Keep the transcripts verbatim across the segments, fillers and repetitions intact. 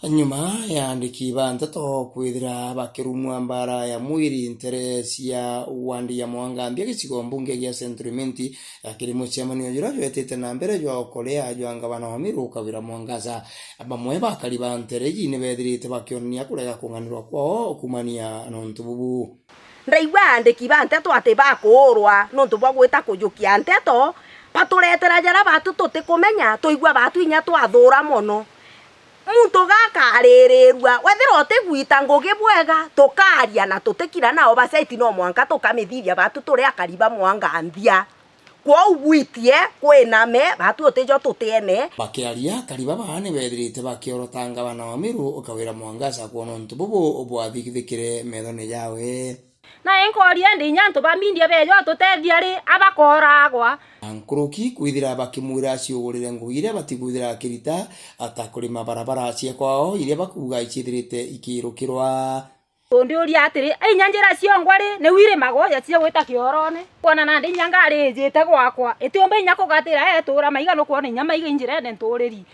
Nyuma ya andiki ba nteto kwithira bakirumwa mbara ya mwiri ntere cia wandi ya Mwangambia gicigo mbunge gia Central Imenti, akiri mucemanio juria jwetite na mbere jwa ukorea jwa ngavana wa Meru Kawira Mwangaza, bamwe bakari ba ntere iji ni bethirite bakionania kurega kung'anirwa kwao kumania na untu bubu. Ndaigua aandiki ba nteto ati bakuurwa nontu bwa gwita kujukia nteto, baturetera jaria batu tutikumenya, tuigua batu inya twathuura mono. Muntu gakaririrua, wethira utigwita ngugi bwega, tukaaria na tutikira na oversight, no mwanka tukamithithia batu turi akari ba Mwangambia. Kwou bwitie, kwiname, batu utijo tutiene. Bakiaria, akari baba ni bethirite bakiorota ngavana wa Meru Kawira Mwangaza kwona untu bubu bwathithikire methone jawe. Na inkoria ndi inya antu ba media bejo tutethia ri, abakoragwa. Na nkuruki kwithira bakimwira aciugurire ngugi iria batikwithira akirita, ata kurima barabara cia kwao iria bakuuga iciithirite ikirukirwa. Tundiuria atiri, inya njira ciongwa ri, ni wirimagwo ya cia gwita kiorone? Kwona nandi inya ngari ijite gwakwa, itiumba inya kugatira etura maiga, nukwona inya maiga injirene nturiri.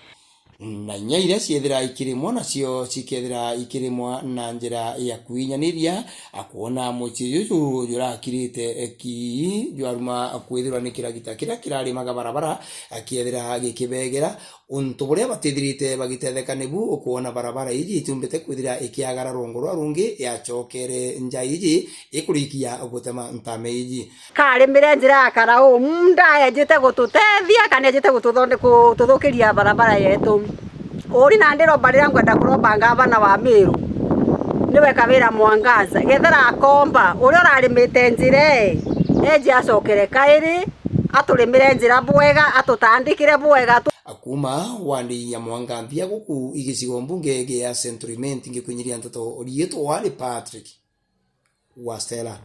Na inya iria ciethira ikirimwa nacio cikethira ikirimwa na njira ya kwinyaniria, akwona mucii juju jurakirite ki jwaruma kwithirwa ni kiragita kiria kirarimaga barabara kiethira gikibegera. Untu buria batithirite bagitetheka nibu ukwona barabara iji itiumbite kwithira ikiagara rungu rwa rungi yacokere nja iji ikurikia gutema ntame iji. Karimire njira ya karau, munda ejite gututethia kana ejite gututhonde-, gututhukiria barabara yetu. Uri nandi iromba riria ngwenda kuromba ngavana wa Meru, niwe Kawira Mwangaza. Gethira akomba, uria urarimite njira ii, eje acokere kairi, aturimire njira bwega, atutandikire bwega, tu- Akuma wandi ya Mwangambia guku igicigo mbunge gia Central Imenti, ngikwinyiria nteto riitwa wari Patrick wa Stella.